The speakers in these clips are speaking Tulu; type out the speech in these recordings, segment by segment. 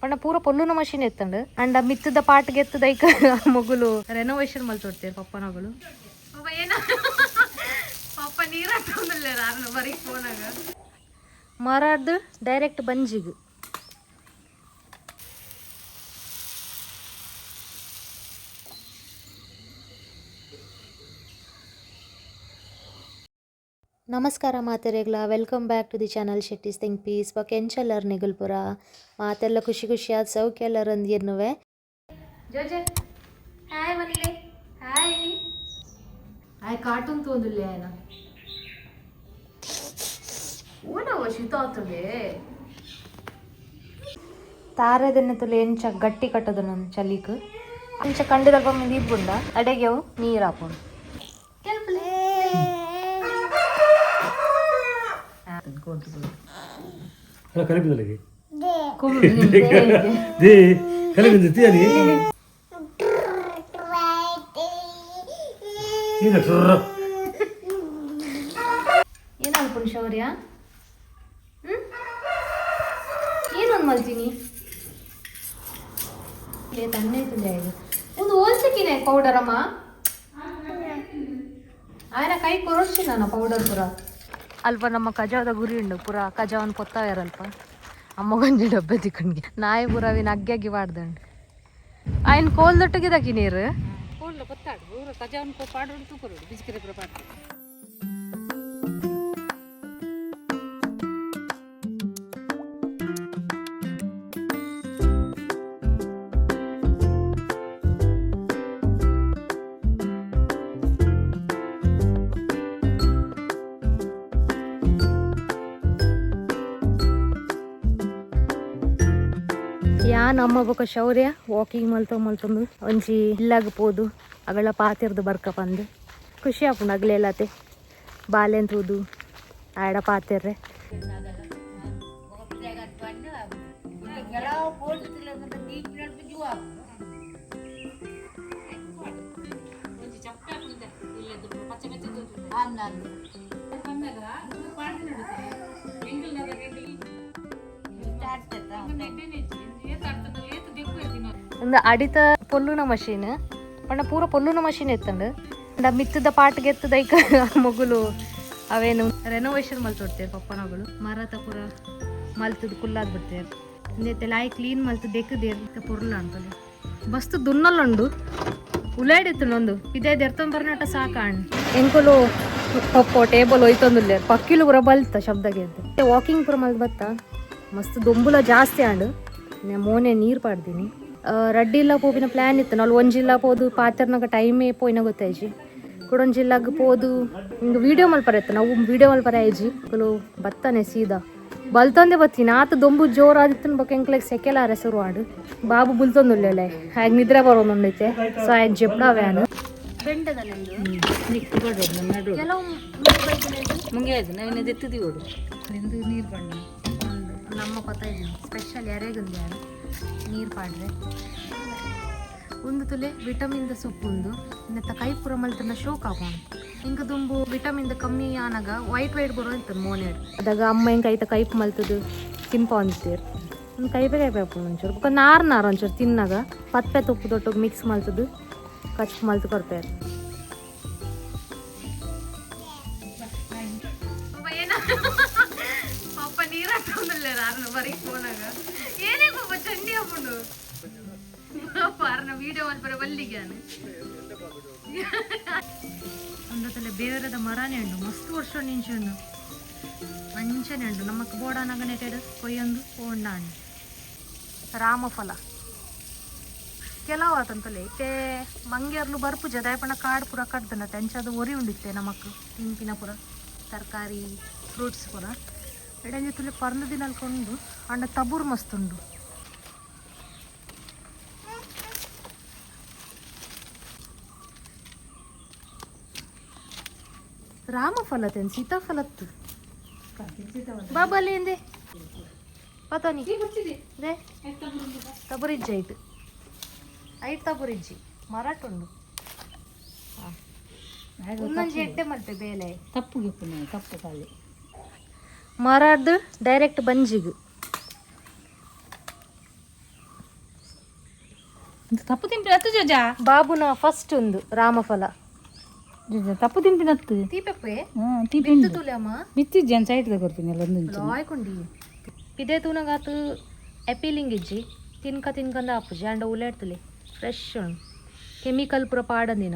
ಪಂಡ ಪೂರ ಪೊಲ್ಲುನ ಮಷಿನ್ ಎತ್ತಂಡು ಅಂಡ ಮಿತ್ತದ ಪಾಟ್ಗೆ ಎತ್ತದೈಕ ಮೊಗುಲು ರೆನೋವೇಷನ್ ಮಲ್ತೊಡ್ತೇವೆ ಪಪ್ಪನಗಳು. ಪಾಪ ಏನ ಪಾಪ ನೀರಾಟೊಂದಿಲ್ಲ ಬರೀ ಫೋನಾಗ ಮರಾಡ್ದು ಡೈರೆಕ್ಟ್ ಬಂಜಿಗ್. ನಮಸ್ಕಾರ ಮಾತೆರೆಗ್ಲ, welcome back to the channel Shetty's think peace. ಬೊಕ ಎಂಚಲ್ಲರ್ ನಿಗುಲ್ಪುರ ಮಾತೆಲ್ಲ ಖುಷಿ ಖುಷಿಯಾದ ಸೌಖ್ಯ ಎನ್ನುವೆ. ಜೋಜೆ ಹಾಯ್ ಮನ್ಲೆ ಹಾಯ್ ಹಾಯ್ ಕಾರ್ಟೂನ್ ತೋಂದುಲ್ಲೆ ಆಯನ ಓನವ ಶೀತ ಆತುಂಡೆ ತಾರೆದನ್ನ ತುಲೆ ಎಂಚ ಗಟ್ಟಿ ಕಟ್ಟದು ನನ್ನ ಚಲಿಕ್ ಅಂಚ ಕಂಡದಲ್ಪ ಮಿಂದ ಇಬ್ಬುಂಡ ಅಡೆಗೆ ಅವು ನೀರು ಹಾಕೊಂಡು. ಅಲ್ಲ ಕಲಿಬಿದಲ್ಲಿಗೆ they ಕಲಿಬಿಂದ ತೀಯನಿ ಈಗ ಟ್ರರ್. ಏನಾಗ್ಪುಂಡು ಶೌರ್ಯ? ಏನೊಂದು ಮಲ್ತೀನಿ ಲೇ ತನ್ನೆ ತುಲೆ ಇದು ಒಂದು ಹೋಲ್ಸಿಕ್ಕಿನೇ ಪೌಡರ್ ಅಮ್ಮ ಆಯ್ನ ಕೈ ಕೊರೊಡ್ಸಿ ನಾನು ಪೌಡರ್ ಪೂರ. ಅಲ್ಪ ನಮ್ಮ ಕಜಾವದ ಗುರಿ ಉಂಡು ಪೂರ ಕಜಾವನ್ ಪೊತ್ತಾವೇರಲ್ಪ ಅಮ್ಮ ಗೊಂಜಿ ಡಬ್ಬೆ ತಿಕ್ಕಣ್ಗೆ ನಾಯಿ ಪೂರ ಅವಿನ ಅಗ್ಗಿ ವಾಡ್ದಂಡು ಆಯ್ನ ಕೋಲ್ ದೊಟ್ಟಗಿದಾಕಿ ನೀರು. ಪೊತ್ತಾಡು ಕಜಾವನ್ ಪಾಡು ತೂಕರು ಬಿಜಿಕೆರೆ ಪೂರ ಪಾಡು. ಯಾ ನಮ್ಮ ಬೊಕ ಶೌರ್ಯ ವಾಕಿಂಗ್ ಮಲ್ತೊ ಮಲ್ತೊಂದು ಒಂಜಿ ಇಲ್ಲಾಗ ಪೋದು ಅಗಳ ಪಾತಿರ್ದು ಬರ್ಕ ಪಂದು ಖುಷಿ ಆಪುಂಡು. ಅಗಲೆಲ್ಲತೆ ಬಾಲೆನ್ ತೂದು ಆಡ ಪಾತೆರ್ರೆ. ಒಂದು ಅಡಿತ ಪೊಲ್ಲುನ ಮಷೀನ್ ಪಂಡ ಪೂರ ಪೊಲ್ಲುನ ಮಷೀನ್ ಎತ್ತಂಡು ಅಂಡ ಮಿತ್ತದ ಪಾಟ್ಗೆ ಎತ್ತದೈಕ ಮೊಗುಲು ಅವೇನು ರೆನೋವೇಷನ್ ಮಲ್ತೊಡ್ತೇವೆ ಪಪ್ಪನಗಳು ಮರತ ಪೂರ ಮಲ್ತದ ಕುಲ್ಲಾದ್ ಬಿಡ್ತೇವೆ. ಇಂದೆತ್ತೆ ಲಾಯ್ ಕ್ಲೀನ್ ಮಲ್ತು ದೆಕ್ಕದೇರ್ ಪೊರ್ಲ ಅಂತಲೆ ಬಸ್ತು ದುನ್ನಲ್ಲುಂಡು ಉಲಾಡಿತ್ತು ಒಂದು ಇದೇ ದೆರ್ತೊಂದು ಬರ್ನಾಟ ಸಾಕಾಣ್ ಎಂಕುಲು ಪಪ್ಪೋ ಟೇಬಲ್ ಹೋಯ್ತೊಂದುಲ್ಲೇರ್ ಪಕ್ಕಿಲು ಪೂರ ಬಲ್ತ ಶಬ್ದಗೆ. ವಾಕಿಂಗ್ ಪೂರ ಮಲ್ತ್ ಬತ್ತ ಮಸ್ತ್ ದೊಂಬುಲ ಜಾಸ್ತಿ ಆಂಡು ಮೋನೆ ನೀರು ಪಾಡ್ದೀನಿ. ರಡ್ಡಿಲ್ಲ ಪೋಪಿನ ಪ್ಲ್ಯಾನ್ ಇತ್ತು ನಾವು ಒಂಜಿಲ್ಲ ಪೋದು ಪಾತೆರ್ನಾಗ ಟೈಮೇ ಪೋಯಿನ ಗೊತ್ತಾಯ್ಜಿ. ಕುಡೊಂಜಿಲ್ಲಾಗ ಪೋದು ಹಿಂಗೆ ವೀಡಿಯೋ ಮಲ್ಪರ ಇತ್ತು ನಾವು ವೀಡಿಯೋ ಮಲ್ಪರ ಆಯ್ಜಿ. ಕೆಲವು ಬತ್ತಾನೆ ಸೀದಾ ಬಲ್ತೊಂದೇ ಬತ್ತೀನಿ ಆತ ದೊಂಬು ಜೋರಾದಿತ್ತು ಬೊಕ ಎಂಕ್ಲೆಗ್ ಸೆಕೆಲಾರೆ ಶುರು ಆಡು. ಬಾಬು ಬುಲ್ತೊಂದುಲ್ಲೆಲೆ ಹಾಗೆ ನಿದ್ರೆ ಬರೋದುಂಡೈತೆ. ಸೊ ಆಯ್ತು ಜೆಪ್ಡ ವ್ಯಾನ್ ಕೆಲವು ಮುಂಗೆ ಆಯ್ತು ನವೀನ ದೆತ್ತದಿ ಓಡು ಎಂದು ನೀರು ಬಣ್ಣ. ನಮ್ಮ ಪತ್ತ ಸ್ಪೆಷಲ್ ಯಾರೇಗುಂದು ಯಾರು ನೀರು ಪಾಡ್ರೆ ಒಂದು ತುಲೆ ವಿಟಮಿನ್ ದ ಸೊಪ್ಪು ಉಂದು ಇನ್ನತ್ತ ಕೈ ಪೂರ ಮಲ್ತನ ಶೋಕ್ ಆಪುಂಡು. ಇಂಕ ದುಂಬು ವಿಟಮಿನ್ ದ ಕಮ್ಮಿ ಆನಗ ವೈಟ್ ವೈಟ್ ಬರೋ ಇತ್ತು ಮೋನೆಡ್. ಅದಾಗ ಅಮ್ಮ ಇಂಕ ಐತ ಕೈಪು ಮಲ್ತದು ತಿನ್ಪ ಅಂತೀರ್ ಒಂದು ಕೈಪೆ ಕೈಪೆ ಆಪುಂಡು ಒಂಚೂರು ಬೊಕ ನಾರ್ ನಾರ್ ಒಂಚೂರು ತಿನ್ನಾಗ ಪತ್ಪೆ ತೊಪ್ಪು ದೊಟ್ಟಗೆ ಮಿಕ್ಸ್ ಮಲ್ತದು ಕಚ್ ಮಲ್ತು ಕೊರ್ಪೇರು. ಪಾಪ ನೀರಾಟೊಂದಿಲ್ಲ ಬರೀ ಫೋನಾಗ ಏನೇ ಪಾಪ ಚಂಡಿ ಆಪುಂಡು ಪಾರನ ವಿಡಿಯೋ ಮಲ್ಪರೆ ಬಲ್ಲಿಗೆ ಒಂದತ್ತಲೆ ಬೇರೆದ ಮರನೇ ಉಂಡು ಮಸ್ತ್ ವರ್ಷ ನಿಂಚುಂಡು ಅಂಚನೆ ಉಂಡು ನಮ್ಮಕ್ ಬೋಡಾನಗ ನೆಟೆಡ್ ಕೊಯ್ಯೊಂದು ಪೋಂಡಾಂಡ್. ರಾಮಫಲ ಕೆಲವು ಆತಂತಲೆ ಇತ್ತೆ ಮಂಗ್ಯರ್ಲು ಬರ್ಪುಜ ದಾಯಪಂಡ ಕಾಡು ಪೂರ ಕಡ್ದನತೆ ಅಂಚಾದ ಒರಿ ಉಂಡಿತ್ತೆ ನಮಕ್ ತಿನ್ಪಿನ ಪೂರ ತರಕಾರಿ ಫ್ರೂಟ್ಸ್ ಪೂರ ಎಡಂಜಿ ತುಲೆ ಪರ್ಂದ್ ದಿನ ಅಲ್ಕೊಂಡು ಅಂಡ ತಬೂರ್ ಮಸ್ತ್ ಉಂಡು. ರಾಮಫಲ ತೆನ್ ಸೀತಾಫಲತ್ತು ಬಾಬಾ ಅಲ್ಲಿ ಪತಾನಿ they ತಬುರಿಜ್ಜಿ ಐಟ್ ಐಟ್ ತಬುರಿಜ್ಜಿ ಮರಾಟುಂಡು ಒಂದೊಂಜಿ ಎಡ್ಡೆ ಮಲ್ಪೆ ಬೇಲೆ. ತಪ್ಪು ಗಿಪ್ಪು ತಪ್ಪು ಖಾಲಿ. ಮರಾಡ್ದು ಡೈರೆಕ್ಟ್ ಬಂಜಿಗ್. ತಪ್ಪು ತಿನ್ಪಿನ ಹತ್ತು ಜೋಜಾ. ಬಾಬುನ ಫಸ್ಟ್ ಒಂದು ರಾಮಫಲ. ಜೋಜಾ, ತಪ್ಪು ತಿನ್ಪಿನ ಹತ್ತು. ತೀಪೆಪ್ಪೆ. ಹ್ಞೂ, ತೀಪೆ. ತುಲೆ ಅಮ್ಮ. ಬಿತ್ತಿಜ್ಜಿ ಸೈಡ್ ಕೊರ್ಪಿನ ಒಂದು ಇಂಚು. ಲಾಯ್ಕೊಂಡಿ ಪಿದೆ ತೂನಗಾತು ಅಪೀಲಿಂಗ್ ಇಜ್ಜಿ. ತಿನ್ಕ ತಿನ್ಕಂದ ಆಪುಜಿ. ಅಂಡ ಉಲೇಡ್ತಲೆ ಫ್ರೆಶ್ ಉಂಡು, ಕೆಮಿಕಲ್ ಪೂರ ಪಾಡಂದಿನ.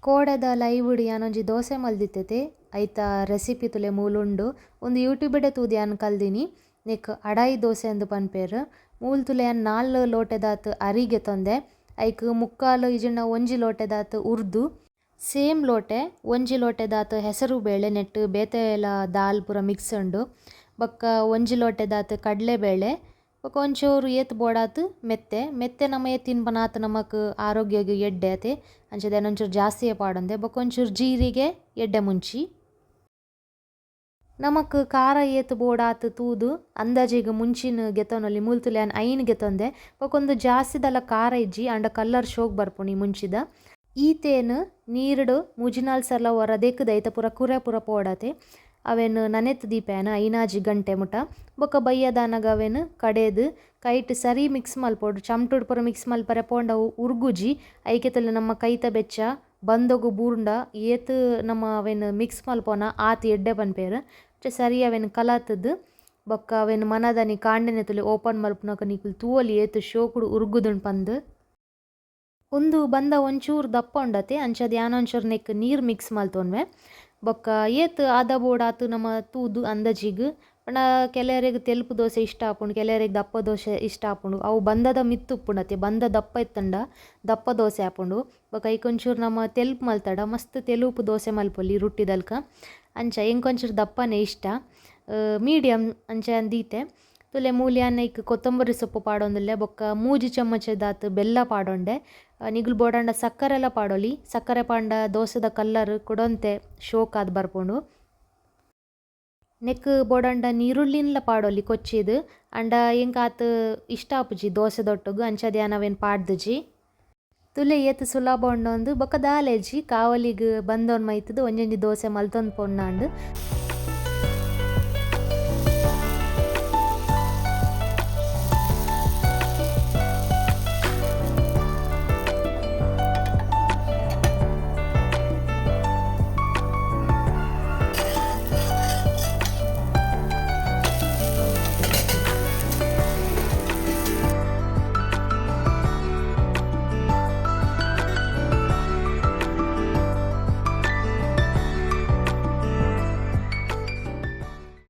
ಕೋಡೆದ ಲೈವುಡ್ ಯಾನೊಂಜಿ ದೋಸೆ ಮಲ್ದಿತ್ತತೆ. ಐತ ರೆಸಿಪಿ ತುಲೆ ಮೂಲುಂಡು. ಒಂದು ಯೂಟ್ಯೂಬಿಡೆ ತೂದು ಯಾನ್ ಕಲ್ದಿನಿ. ನೆಕ್ ಅಡಾಯಿ ದೋಸೆ ಅಂದ್ ಪನ್ಪೆರ್. ಮೂಲು ತುಲೆ ಯಾನ್ ನಾಲ್ ಲೋಟೆದಾತ್ ಅರಿ ಗೆತೊಂದೆ. ಐಕ್ ಮುಕ್ಕಾಲು ಇಜಿಂಡ ಒಂಜಿ ಲೋಟೆದಾತ್ ಉರ್ದು, ಸೇಮ್ ಲೋಟೆ ಒಂಜಿ ಲೋಟೆದಾತ್ ಹೆಸರು ಬೇಳೆ, ನೆಟ್ ಬೇತೆ ಲ ದಾಲ್ ಪೂರ ಮಿಕ್ಸ್ ಉಂಡು, ಬೊಕ್ಕ ಒಂಜಿ ಲೋಟೆದಾತ್ ಕಡಲೆಬೇಳೆ, ಬೊಕ್ಕ ಒಂಚೂರು ಏತ್ ಬೋಡಾತ್ ಮೆತ್ತೆ. ಮೆತ್ತೆ ನಮ ಏತ್ ತಿನ್ಪನಾತ್ ನಮಕ್ ಆರೋಗ್ಯಗ್ ಎಡ್ಡೆ ಅತೆ. ಅಂಚದ ಯಾನ್ ಒಂಚೂರು ಜಾಸ್ತಿಯೇ ಪಾಡೊಂದೆ. ಬೊಕ್ಕ ಒಂಚೂರು ಜೀರಿಗೆ, ಎಡ್ಡೆ ಮುಂಚಿ. ನಮಕ್ ಖಾರ ಏತ್ ಬೋಡಾತ್ ತೂದು ಅಂದಾಜಿಗ್ ಮುಂಚಿನ ಗೆತೊನೊಲಿ. ಮೂಲು ತುಲೆ ಯಾನ್ 5 ಗೆತೊಂದೆ. ಬೊಕ್ಕ ಉಂದು ಜಾಸ್ತಿದಲ ಖಾರ ಇಜ್ಜಿ, ಆಂಡ ಕಲ್ಲರ್ ಶೋಕ್ ಬರ್ಪುಂಡು ಈ ಮುಂಚಿದ. ಈತೇನ್ ನೀರ್ಡ್ ಮೂಜಿ ನಾಲ್ ಸಲ ಒರ ದೆಕ್ಕ್ದ್ ಐತ ಪೂರ ಕುರೆ ಪೂರ ಪೋಡತೆ. ಅವೆನ್ ನನೆತ್ ದೀಪೆ ಯಾನ್ ಐನಾಜಿ ಗಂಟೆ ಮುಟ. ಬೊಕ್ಕ ಬಯ್ಯದಾನಗ ಅವೆನ್ ಕಡೆದ್ ಕೈಟ್ ಸರಿ ಮಿಕ್ಸ್ ಮಲ್ಪೊಡು. ಚಮ್ಟುಡ್ ಪೂರ ಮಿಕ್ಸ್ ಮಲ್ಪರೆ ಪೋಂಡ ಅವು ಉರ್ಗುಜಿ. ಐಕೆ ತುಲೆ ನಮ್ಮ ಕೈತ ಬೆಚ್ಚ ಬಂದೊಗು ಬೂರ್ಂಡ ಏತ್ ನಮ ಅವೆನ್ ಮಿಕ್ಸ್ ಮಲ್ಪೊನ ಆತ್ ಎಡ್ಡೆ ಪನ್ಪೆರ್. ಅಂಚ ಸರಿ ಅವೆನ್ ಕಲತ್ದ್ ಬೊಕ್ಕ ಅವೆನ್ ಮನದಾನಿ ಕಾಂಡೆನೆ ತುಲೆ ಓಪನ್ ಮಲ್ಪುನಗ ನಿಕುಲು ತೂವೊಲಿ ಏತ್ ಶೋಕುಡು ಉರ್ಗುದುಂಡು ಪಂದ್. ಉಂದು ಬಂದ ಒಂಚೂರು ದಪ್ಪ ಉಂಡತೆ. ಅಂಚಾದ್ ಯಾನ್ ಒಂಚೂರು ನೆಕ್ ನೀರು ಮಿಕ್ಸ್ ಮಲ್ತೊನ್ವೆ. ಬೊಕ್ಕ ಏತ್ ಆದ ಬೋಡಾತ್ ನಮ ತೂದು ಅಂದಾಜಿಗ್. ಪಂಡ ಕೆಲವೆರೆಗ್ ತೆಲ್ಪು ದೋಸೆ ಇಷ್ಟ ಆಪುಂಡು, ಕೆಲವೆರೆಗ್ ದಪ್ಪ ದೋಸೆ ಇಷ್ಟ ಆಪುಂಡು. ಅವು ಬಂದದ ಮಿತ್ತ್ ಉಪ್ಪುಂಡತೆ. ಬಂದ ದಪ್ಪ ಇತ್ತುಂಡ ದಪ್ಪ ದೋಸೆ ಆಪುಂಡು. ಬೊಕ್ಕ ಐಕ್ ಒಂಚೂರು ನಮ ತೆಲ್ಪು ಮಲ್ತಡ ಮಸ್ತ್ ತೆಲುಪು ದೋಸೆ ಮಲ್ಪೊಲಿ ರುಟ್ಟಿದಲ್ಕ. ಅಂಚ ಎಂಕ್ ಒಂಚೂರು ದಪ್ಪನೆ ಇಷ್ಟ, ಮೀಡಿಯಮ್ ಅಂಚ ದೀತೆ. ತುಲೆ ಮೂಲು ಯಾನ್ ಐಕ್ ಕೊತ್ತಂಬರಿ ಸೊಪ್ಪು ಪಾಡೊಂದುಲ್ಲೆ. ಬೊಕ್ಕ 3 ಚಮಚದಾತ್ ಬೆಲ್ಲ ಪಾಡೊಂಡೆ. ನಿಗುಲು ಬೋಡಾಂಡ ಸಕ್ಕರೆಲ ಪಾಡೊಲಿ. ಸಕ್ಕರೆ ಪಾಂಡ ದೋಸೆದ ಕಲ್ಲರ್ ಕುಡೊಂತೆ ಶೋಕಾದ್ ಬರ್ಪುಂಡು. ನೆಕ್ ಬೋಡಾಂಡ ನೀರುಳ್ಳಿನ್ಲ ಪಾಡೊಲಿ ಕೊಚ್ಚಿದ್. ಆಂಡ ಎಂಕ್ ಆತ್ ಇಷ್ಟ ಆಪುಜಿ ದೋಸೆದೊಟ್ಟುಗು, ಅಂಚಾದ್ ಯಾನ್ ಅವೇನ್ ಪಾಡ್ದಿಜಿ. ತುಲೆ ಏತ್ ಸುಲಭ ಉಂಡೊಂದು. ಬೊಕ್ಕ ದಾಲೇಜಿ ಕಾವಲಿಗ್ ಬಂದೊನ್ ಮೈತುದು ಒಂಜೊಂಜಿ ದೋಸೆ ಮಲ್ತೊಂದು ಪೊಣ್ಣಾಂಡ್.